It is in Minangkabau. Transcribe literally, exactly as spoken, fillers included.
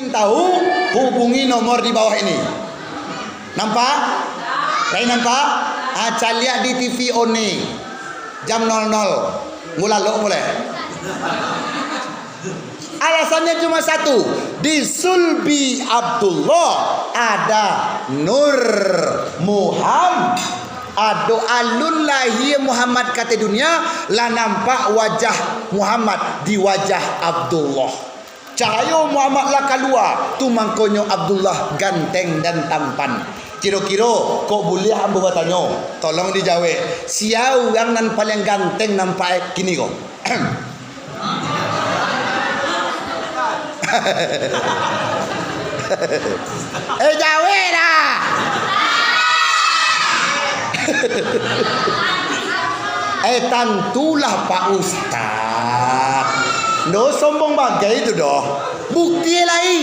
Tahu, hubungi nomor di bawah ini. Nampak? Lain nampak? Ah, caliak di T V One. Jam nol nol. Ngulalok mulai. Alasannyo cuma satu. Di sulbi Abdullah ada Nur Muhammad. Ado alun lahia Muhammad ka ateh dunia, lah nampak wajah Muhammad di wajah Abdullah. Cahayo Muhammad lah kalua, tu mangkonyo Abdullah ganteng dan tampan. Kiro-kiro, kok buliah ambo batanyo, tolong dijawek, sia urang nan paliang ganteng nampak e kini ko? Eh, jawek dah! Eh, tantulah Pak Ustaz. Ndo sombong bagai tu doh. Bukti lai.